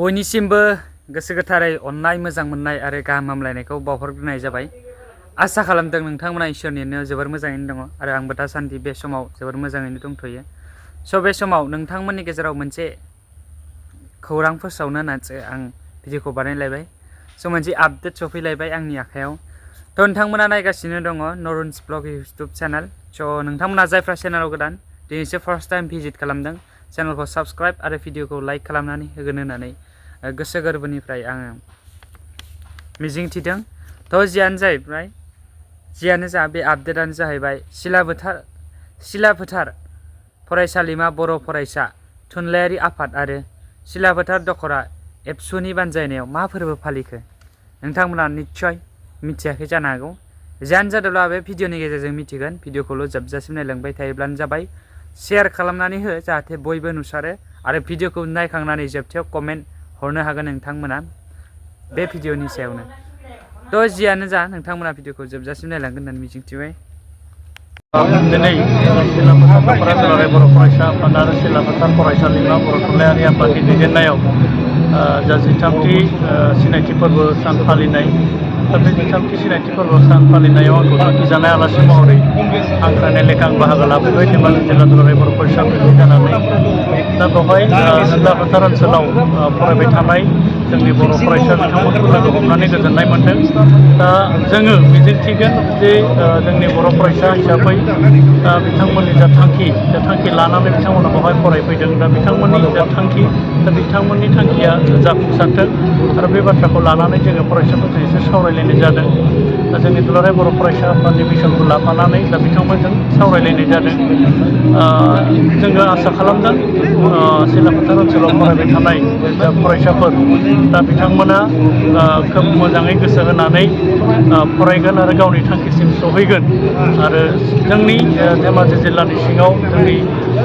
बयनिसिमबो गोसो गोथारै अननाय मोजां मोननाय आरो गाहाम हामलायनायखौ बावहरग्रोनाय जाबाय। आसा खालामदों नोंथांमोना इसोरनि अननायाव जोबोर मोजाङैनो दङ आरो आंबो दासान्दि बे समाव जोबोर मोजाङैनो दंथ'यो। बे समाव नोंथांमोननि गेजेराव मोनसे खौरां फोसावनो होननानैसो आं भिडिअखौ बानायलायबाय। मोनसे आपडेट सफैलायबाय आंनि आखायाव। नोंथांमोना नायगासिनो दङ नरुन्सव्लग इउटुब चेनेल। नोंथांमोना जायफ्रा चेनेलाव गोदान दिनैसो फार्स्ट टाइम भिजिट खालामदों, चेनेलखौ साबस्क्राइब आरो भिडिअखौ लाइक खालामनानै होगोन होननानै गोसो गोरबोनिफ्राय आङो मिजिंथिदों। जियानो जा बे आपडेटआनो जाहैबाय सिला फोथार फरायसालिमा बर' फरायसा थुनलाइयारि आफाद आरो सिला फोथार दख'र एबसुनि बानजायनायाव मा फोरबो फालिखो नोंथांमोना निस्सय मिथियाखै जानो हागौ। जियानो जादोंब्ला बे भिडिअनि गेजेरजों मिथिगोन। भिडिअखौल' जोबजासिम नायलांबाय थायोब्लानो जाबाय। शेयार खालामनानै हो जाहाथे बयबो नुसारो आरो भिडिअखौ नायखांनानै जोबथायाव कमेन्ट हरनो हागोन नोंथांमोना बे भिडिअनि सायावनो। जियानो जा नोंथांमोना भिडिअखौ जोबजासिम नायलांगोन होननानै मिजिंथिबाय। दिनै सिला फोथार दख'र दुलाराय बर' फरायसा आफाद आरो सिला फोथार फरायसालिमा बर' थुनलाइयारि आफादनि दैदेननायाव जा 13थि सिनायथि फोरबो सान फालिनाय, दा बे 13थि सिनायथि फोरबो सान फालिनायाव आंखौ थांखिजानाय आलासि महरै हांख्रायनाय लेखा आं बाहागो लाफैबाय धेमाजि जिल्ला दुलाराय बर' फरायसा आफादनि जानानै। दा बेवहाय सिला फोथार ओनसोलाव फरायबाय थानाय जोंनि बर' फरायसा बिथांमोनखौ लोगो हमनानै गोजोननाय मोन्दों। दा जोङो मिजिंथिगोन जे जोंनि बर' फरायसा हिसाबै बिथांमोननि जा थांखि लानानै बिथांमोना बेवहाय फरायफैदों। दा बिथांमोननि जा थांखि, बिथांमोननि थांखिया जाफुंसारथों आरो बे बाथ्राखौ लानानै जोङो फरायसाफोरजों एसे सावरायलायनाय जादों। दा जोंनि दुलाराय बर' फरायसा आफादनि मिसनखौ लाफानानै दा बिथांमोनजों सावरायलायनाय जादों। जोङो आसा खालामदों सिला फोथार ओनसोलाव फरायबाय थानाय जा फरायसाफोर, दा बिथांमोना खोब मोजाङै गोसो होनानै फरायगोन आरो गावनि थांखिसिम सहैगोन आरो जोंनि धेमाजि जिल्लानि सिङाव जोंनि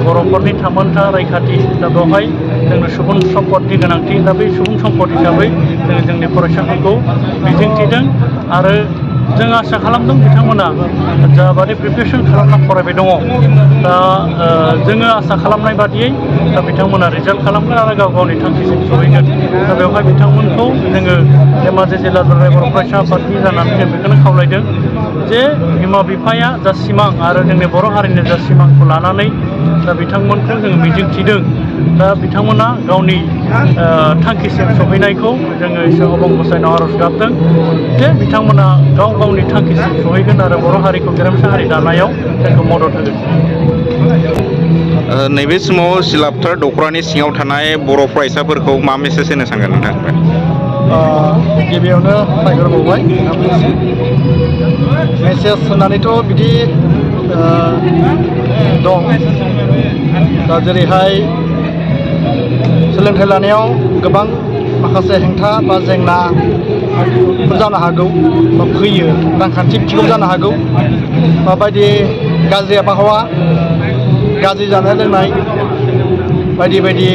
बर'फोरनि थामोनथा रैखाथि, दा बेवहाय जोंनो सुबुं सम्पदनि गोनांथि। दा बे सुबुं सम्पद हिसाबै जोङो जोंनि फरायसाफोरखौ मिजिंथिदों आरो जों आसा खालामदों बिथांमोना जाबादि प्रिपेरेसन खालामना फरायबाय दङ, दा जोङो आसा खालामनाय बादियै दा बिथांमोना रिजाल्ट खालामगोन आरो गाव गावनि थांखिसिम सहैगोन। दा बेवहाय बिथांमोनखौ जोङो धेमाजि जिल्ला दुलाराय बर' फरायसा आफादनि जानानै जों बेखौनो खावलायदों जे बिमा बिफाया जा सिमां आरो जोंनि बर' हारिनि जा सिमांखौ लानानै दा बिथांमोनखौ जोङो मिजिंथिदों। दा बिथांमोना गावनि थांखिसिम सहैनायखौ जोङो इसोर अबं गसाइनाव आर'ज गाबदों जे बिथांमोना गाव गावनि थांखिसिम सहैगोन आरो बर' हारिखौ गेरेमसा हारि दानायाव जोंखौ मदद होगोन। नैबे समाव सिला फोथार दख'रानि सिङाव थानाय बर' फरायसाफोरखौ मा मेसेज होनो सानगोन नोंथांनिफ्राय? गिबियावनो साबायखर बावबाय। मेसेज होननानैथ' बिदि दं। दा जेरैहाय सोलोंथाइ लानायाव गोबां माखासे हेंथा बा जेंनाफोर जानो हागौ बा फैयो, रांखान्थि बिथिङाव जानो हागौ, माबायदि गाज्रि आबहावा, गाज्रि जानाय लोंनाय बायदि बायदि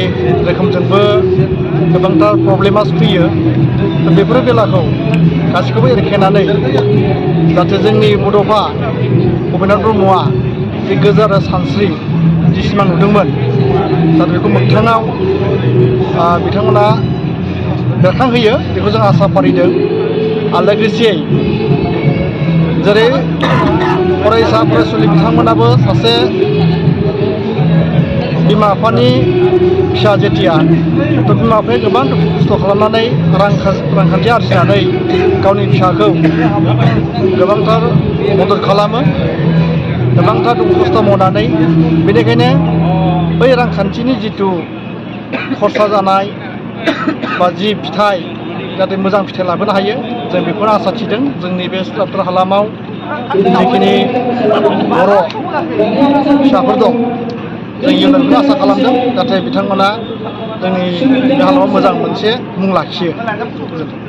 रोखोमजोंबो गोबांथार प्रब्लेमा फैयो। बेफोर बेलाखौ गासैखौबो एरखेनानै जाहाथे जोंनि बड'फा भबेन्द्र ब्रह्मआ जे गोजोर आरो सानस्रि जि सिमां नुदोंमोन, दा बेखौ मोगथाङाव बिथांमोना बेरखांहोयो, बेखौ जों आसा फारिदों। आरो लोगोसेयै जेरै फरायसा फरायसुलि बिथांमोनाबो सासे बिमा बिफानि फिसा जेथिया, बिमा बिफाया गोबां दुखु खस्थ' खालामनानै रांखान्थि आरजिनानै गावनि फिसाखौ गोबांथार मदद खालामो, गोबांथार दुखु खस्थ' मावनानै। बेनिखायनो बै रांखान्थिनि जिथु खरसा जानाय बा जि फिथाइ, जाहाथे मोजां फिथाइ लाबोनो हायो, जों बेखौनो आसा थिदों। जोंनि बे सिला फोथार हालामाव जिखिनि बर' फिसाफोर दं, जों इयुनावबो आसा खालामदों जाहाथे बिथांमोना जोंनि बे हालामाव मोजां मोनसे मुं लाखियो। गोजोन्थों।